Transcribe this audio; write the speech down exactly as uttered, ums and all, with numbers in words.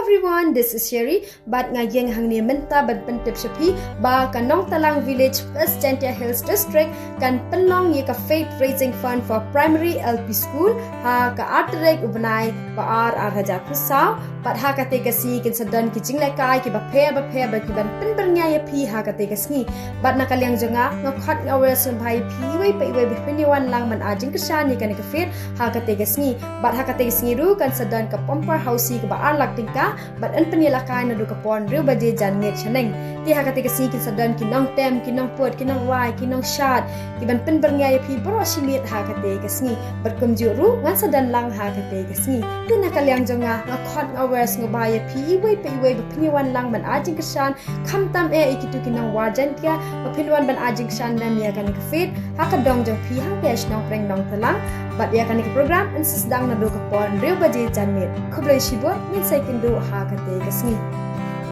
Everyone, this is Sherry. Bad nga ïeng hangne mynta ban pyntip sha phi ba ka Nongtalang Village, West Jaintia Hills District, kan pynlong ïa ka Faith Raising Fund for Primary L P School ha ka ar tarik u bnai ba ar, ar hajar arphew saw. Bad ha kate ka sngi kin sa don ki jinglehkai kiba pher ba pher bad kiban pynbyrngia ïa phi ha kate ka sngi. Bad na ka liang jong nga, nga khot nga wer sngewbha ïa phi iwei pa iwei ba phin ïa wan lang ban ai jingkyrshan ïa kane ka Faith ha kate ka sngi. Bad ha kate ka sngi ruh kan sa don ka bumper housie kaba ar lak tyngka, bad yn pynïalehkai naduh ka por hynriew baje janmiet shaneng. Te ha kate ka sngi kin sa don ki nongtem, ki nongput, ki nongrwai, ki nongshad, kiban pynbyrngia ïa phi baroh shi miet ha kate ka sngi. Bad kumjuh ruh ngan sa don lang ha kate ka sngi. Te na ka liang jong nga, nga khot nga wer sngewbha ïa phi iwei pa iwei ba phin ïa wan lang ban ai jingkyrshan, khamtam eh ïa kito ki nongwad Jaintia ba phin wan ban ai jingkyrshan lem ïa kane ka Faith ha ka dong jong phi hangta ha shnong Pyrshah Nongtalang. Bad ïa kane ka program yn sa sdang naduh ka por hynriew baje janmiet. Khublei shibun, ngin sa ïakynduh ha kate ka sngi.